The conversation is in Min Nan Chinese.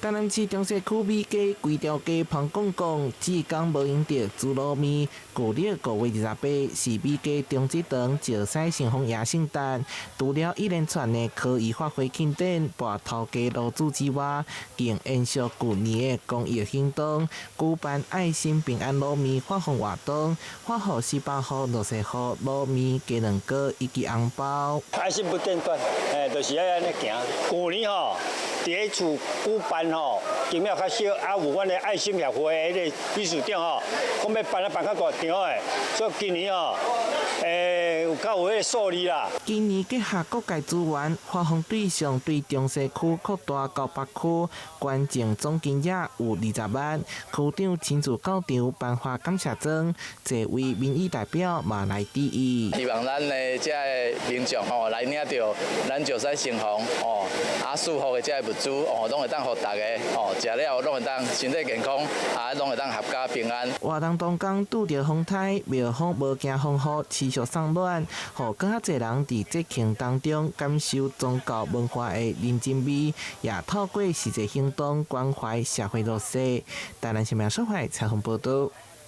台南市中西區美街規條街彭公公，志工無閒著煮滷麵。舊曆5月28是美街中子堂石獅城隍爺聖誕，除了一連串的科儀法會慶典、跋頭家爐主之外，更延續舊年的公益行動，舉辦愛心平安滷麵發放活動，發予400戶弱勢戶滷麵、雞卵糕以及紅包。愛心不間斷，就是愛按呢行。舊年吼，佇咧厝舉辦吼，金額較少，啊有阮的愛心協會的彼個理事長吼，講欲辦啊辦較大場的，所以今年吼，有較有彼個數字啦。今年結合各界資源，發放對象對中西區擴大到北區，捐贈總金額有20萬。區長親自到場頒發感謝狀，這位民意代表嘛來致意。希望咱的這个民眾吼來領著咱石獅城隍哦，啊賜福的這个物資哦，攏會當予大家哦，食了攏會當身體健康，啊攏會當闔家平安。活動當天拄著風颱，廟方無驚風雨，持續送暖，予閣較濟人佇節慶當中感受宗教文化的人情味，也透過實際行動關懷社會弱勢。台南新聞小懷採訪報導。